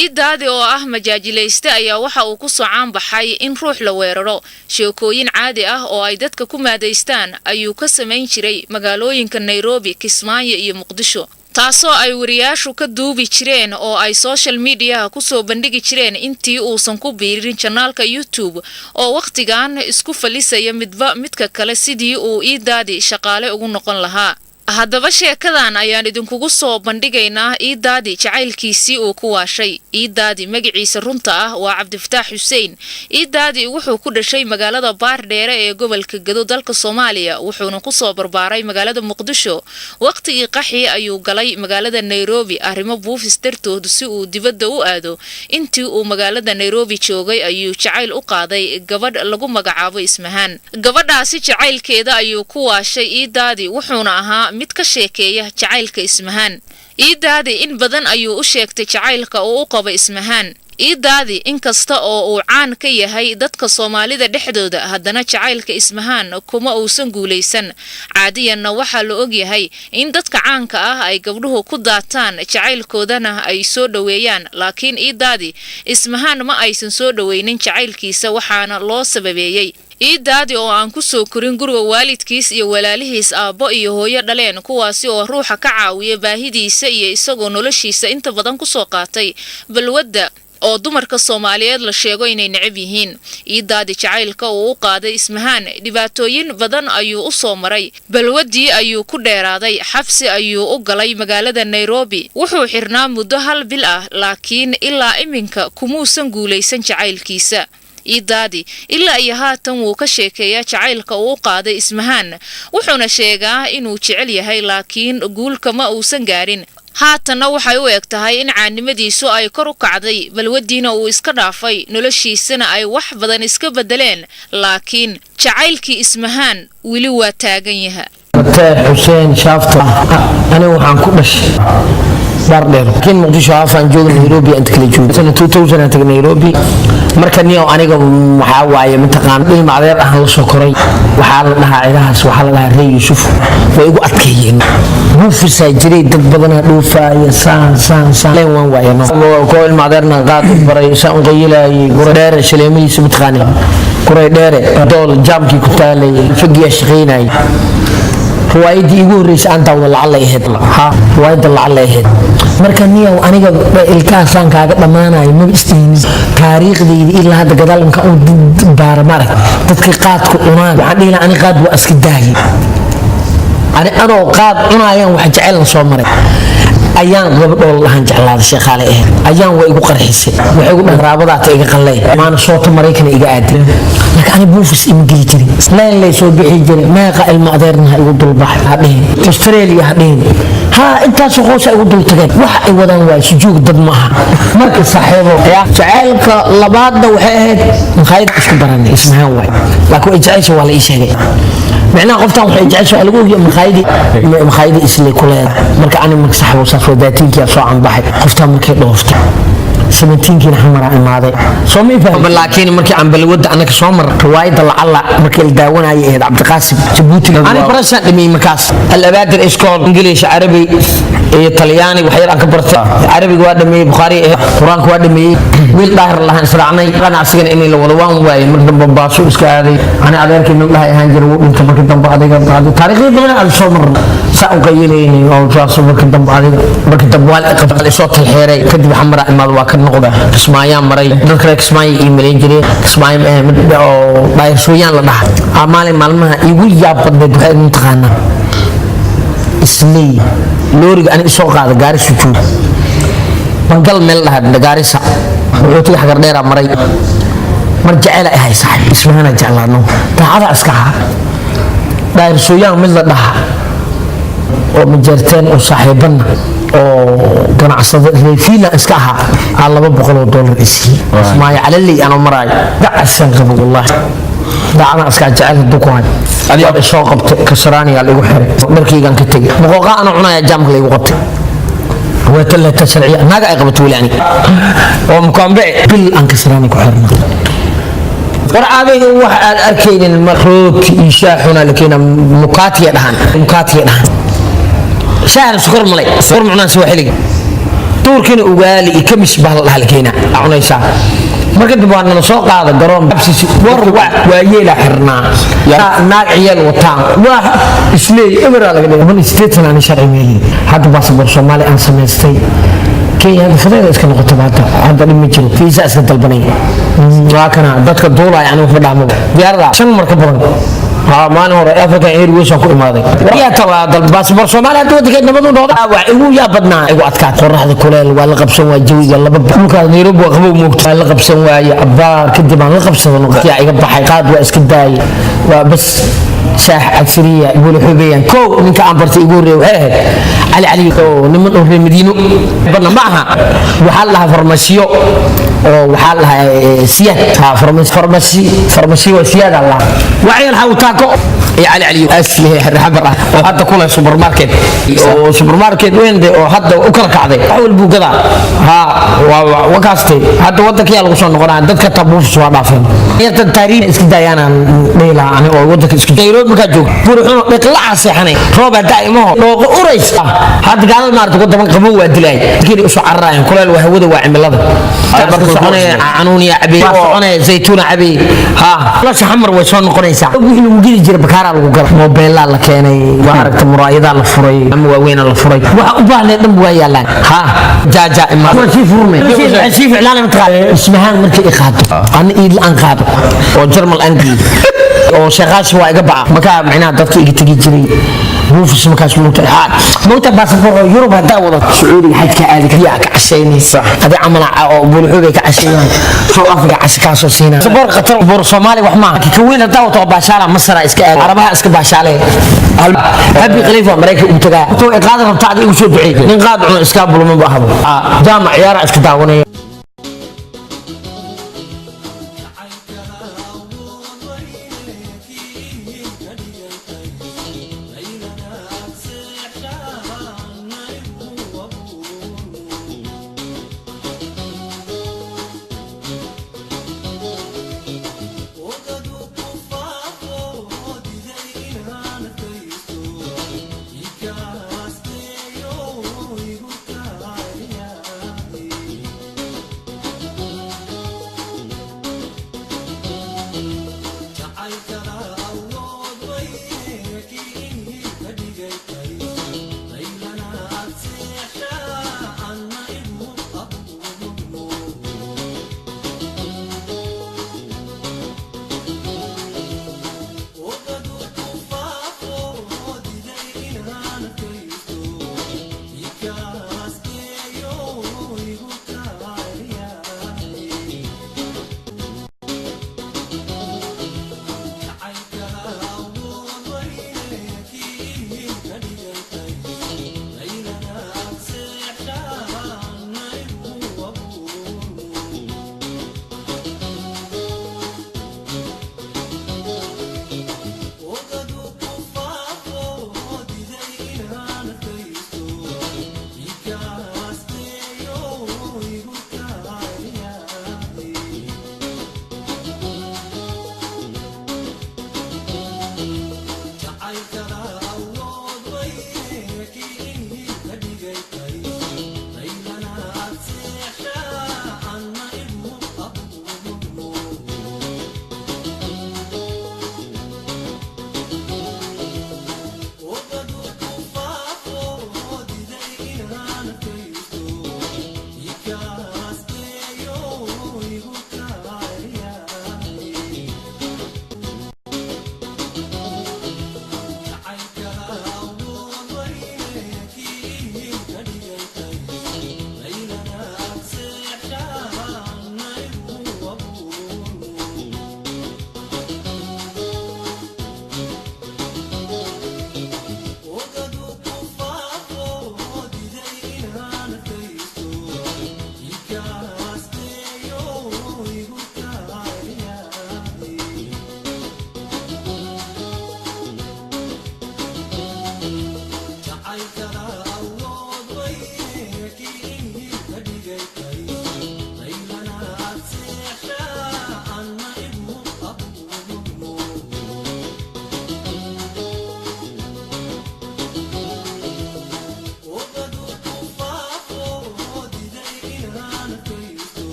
Iidaadi oo ah majaajilayste ayaa waxa uu ku soo caanbaxay in ruux la weeraro. Sheekooyin caadi ah oo ay dadka ku maadaystaan ayuu ka samayn jiray magaalooyinka Nairobi, Kismaayo iyo Muqdisho, taasoo ay wariyaashu ka duubi jireen oo ay social mediaha kusoo bandhigi jireen intii uusan ku biirin channelka YouTube oo wakhtigan isku falisaya midba midka kale sidii uu Iidaadi shaqaale ugu noqon lahaa. Haddaba sheekadan ayaan idinkugu soo bandhigaynaa Iidaadi jacaylkiisii uu ku waashay. Iidaadi magaciisa runta ah waa Cabdifataax Xuseen. Iidaadi wuxuu ku dhashay magaalada Baardheere ee gobolka Gado, dalka Soomaaliya, wuxuuna kusoo barbaaray magaalada Muqdisho. Wakhtigii qaxii ayuu galay magaalada Nairobi arrimo buufis dartood si uu dibadda u aado. Intii uu magaalada Nairobi joogay ayuu jacayl u qaaday gabadh lagu magacaabo Ismahaan. Gabadhaasi jacaylkeeda ayuu ku waashay Iidaadi, wuxuuna ahaa mid ka sheekeeya jacaylka Ismahaan. Iidaadi in badan ayuu u sheegtay jacaylka uu u qabo Ismahaan. Iidaadi inkasta oo uu caan ka yahay dadka Soomaalida dhexdooda, haddana jacaylka Ismahaan kuma uusan guulaysan. Caadiyanna waxaa la ogyahay in dadka caanka ah ay gabdhuhu ku daataan, jacaylkoodana ay soo dhoweeyaan, laakiin Iidaadi Ismahaan ma aysan soo dhoweynin jacaylkiisa, waxaana loo sababeeyey Iidaadi oo aan ku soo korin guriga waalidkiis iyo walaalihiis aabbo iyo hooyo dhaleen, kuwaasi oo ruuxa ka caawiya baahidiisa iyo isagoo noloshiisa inta badan kusoo qaatay balwadda oo dumarka Soomaaliyeed la sheego inay necab yihiin. Iidaadi jacaylka uu u qaaday Ismahaan dhibaatooyin badan ayuu u soo maray. Balwaddii ayuu ku dheeraaday, xabsi ayuu u galay magaalada Nairobi, wuxuu xirnaa muddo hal bil ah, laakiin ilaa iminka kumuusan guulaysan jacaylkiisa. Iidaadi ilaa iyo haatan wuu ka sheekeeyaa jacaylka uu u qaaday Ismahaan, wuxuuna sheegaa inuu jecel yahay, laakiin guulka ma uusan gaarin. Haatanna waxay u eg tahay in caannimadiisu ay kor u kacday, balwadiina uu iska dhaafay, noloshiisana ay wax badan iska bedeleen, laakiin jacaylkii Ismahaan weli waa taagan yaha. Fataax Xuseen Shaafta. Aniga waxaan ku dhashay Baardheer, laakiin Muqdisho haafaan jooga, Nairobi inta kala jooga. Sana 2000 aan tagay Nairobi. Marka niyo aniga waxaa waaye, mataqaan, ilma adeer ahaan la soo koray. Waxaa la dhahaa cidahaas, waxaa la dhahaa Ree Yuusuf. Way igu adkeeyeen, buufisaa jiray, dad badanaa dhuufaaya, saan saan saan leen waan waayano koo ilma adeerna qaad u baray, saan u qayilaayay. Guray Dheere shaleemadiisa, mataqaani, Guray Dheere dool jaamkii ku taalay fagiyaa shaqaynayay. Riwaayadii igu horreysay aan daawdo lacala ahayd, ha, riwaayadda lacala ahayd. Marka niyow aniga ilkahaasaan kaaga dhammaanayo maba isdhihinin. Taariikhdayda ilaa hadda gadaal marka u baara, maarag, dadka qaadku cunaan waxaan dhihi lahaa ani qaad waa iska daayay. Ani anoo qaad cunaayaan wax jecel la soo maray ayaan gabadhoo lahaan jeclaaday, sheekhaale ahayd. Ayaan waa igu qarxisay, waxay igu dhahan raabadaata iga qalleen maana soota Maraykana iga aaday, laakiin ani buufis ima geli jirin, leen lay soo bixi jiray. Meeqa ilma adeerna ha igu dulbaxay, ha dhihin Australia, ha dhihin, ha intaasoo qoysa igu dul tageen. Wax ay wadaan waa sujuug, dad ma aha. Marka saaxiibo jacaylka labaadna waxay ahayd makhaayad isku baranay, Ismahaan waay, laakiin way jecesha waa la ii sheegay. Micnaha qoftan waxay jecesha waa lagu ogiya makhaayadii islay ku leedahay. Marka ani marka saxbo saas waa daatiinkiyaa soo canbaxay. Qoftaan markay dhooftay 17kiina Xamaraa imaaday, soo ma ifahmin? Laakiin markii aan balwadda annaga soo mar, riwaayadda lacala markii la daawanayay ahayd Cabdiqaasim Jabuuti, ani barashaan dhimiyey. Markaas Alabaadir iskool Ingiliish, Carabi iyo Talyaani wax yar aan ka bartay. Carabiga waa dhameeyey, Bukhaari ahayd, Qur-aanka waa dhameeyey. Wiil Dhaahir lahaan israacnay, ganacsigana inay la wado waan waayey. Marka dambe baasuu iska aaday. Ani adeerkii mid dhahay ahaan jiray, wuu dhintay. Markii dambe adiga taariikhyo badan aan soo marnay, saa u qayilaynay oo saas. Markii dambe adiga markii dambe waa la soo talxeeray. Kadib Xamara imaad, waa ka noqda, Kismaayaan maray. Dadka reer Kismaayo ii malayn jireen, Kismaayo ma ahe, mid oo Dhaahirsooyaan la dhaha. Aa maalin maalmaha igu yaab badneed waxay mataqaanaa isley looriga ani isoo qaada gaari sujuud bangal meel dhaha Gaarisa, wuxuu xagar dheeraa maray. Mar jecela ahay saaxib, Ismahana jeclaano, daacada iska ahaa. Dhaahirsooyaan mid la dhaha oo majeerteen oo saaxiibanna oo ganacsada reefiila iska ahaa aa $200 isiiyey. Ismaayo calaley anoo maraayo dacasaan qabo, wallahi daacada iska jecel haduu ku hay. Waa isoo qabtay, Kasaraaniyaa laigu xiray, dharkaygaan ka tegay, boqoqa anoo cunaya jaamka laigu qabtay. Waa sharciya naaga ay qabato weli ani oo mukaambe bil aan Kasaraani ku xirna. War adiga wax aad arkaynin ma rooti iyo shaaxuna la keenaa, mukaatiya dhahan, mukaatiya dhahan, shaahna sokor malay, sokor macnaan soo xiliga. Duurkiina ugaali iyo kamis baa la dhaha la keenaa, aa cunaysaa. Marka dambe waa nala soo qaada garoon absisi war waa yeela xirnaa, naag ciyaal wataan, waa isleey eberaa laga dhigay. 80 aan sharci meelin. Hadda baasaboor Soomaali aan samaystay. Kenya hadda fadeeda iska noqotaba, hadda dhib ma jiro, fiisa iska dalbanay. Waa kana dadka duulaya, ani waxba dhaamaba diyaarada shan mar ka badan. Haa, maalin hore African Airways aan ku imaaday. Yaa tabaa dal baasaboor Soomaali hadda wadankeed nabad u noqda. Waa igu yaa badnaa, igu adkaa qoraxda, kuleel waa la qabsan, waa jawiga laba dhulkaas Nairobi waa qabow moogta, waa la qabsan waaye. Abaar kadib aan la qabsado yaa iga baxay, qaad waa iska daayay, waa bas shaax casriya bula xubeeyaan. Kow ninka aan bartay igu horreeyay waxay ahayd Cali Cali oo niman oo reer Madiino badna ma aha. Waxaa la dhahaa farmasiyo oo waxaa la dhahaa Siyaad. Ha, farmasi farmasiyo waa Siyaad Allah wacyan xawtaako iyo Cali Cali asli xabar ah oo hadda kule supermarket, oo supermarket weyn de, oo hadda u kala kacday, wax walbuu gadaa. Ha, waa wakaastay. Hadda wadanka lagu soo noqonaa, dadka tabuufs waa dhaafeen, yartan taariikh iska dayaanaan dhihi lahaa ani oo wadanka isku Nairobi markaa joog buruxuno dhiqlaca seexanay, roob hadda imaho dhooqo urays ah. Hadda gaalada maarata wadaman qabow waa dilaay, kii usoo cararaayeen kuleel, waa hawada, waa cimilada. Marka soconaya canuuniya cabay, soconaya zaytuuna cabay. Ha, nolosha xamar way soo noqonaysaa. Wixii lagu geli jiray bakaaraa lagu gala, moobeelaa la keenay, waa aragta, muraayadaa la furay ama waaweynaa la furay, waxa u baahnay dhan waa yaalaan. Ha, jaaja ima sii furmay, sii ficlaana mataqaan ismahaan markii i qaado ana iidla aan qaado oo Jarmal aan geeyo oo shaqaashi waa iga baca. Markaa micnaha dadka iga tegi jiray buufis markaas moogta, ha moogta baasaboor Yurub haddaa wadato, Sacuudiga xajka aadi biyaa ka cashaynaysa, adi camal oo buulxuubay ka cashaynayaan, South Africa cashi kaasoo siinaa. Baasaboor qatar boor Soomaali wax maaha. Ka weyn haddaa wato waa baashaala, Masara iska aad, Carabaha iska baashaale. Habi Khalifa Maraykan u tagaa, intuu qaada rabta adi igu soo duceey. Nin qaad cuno iska buluma ba ahabo, jaamac ciyaara iska daawanaya.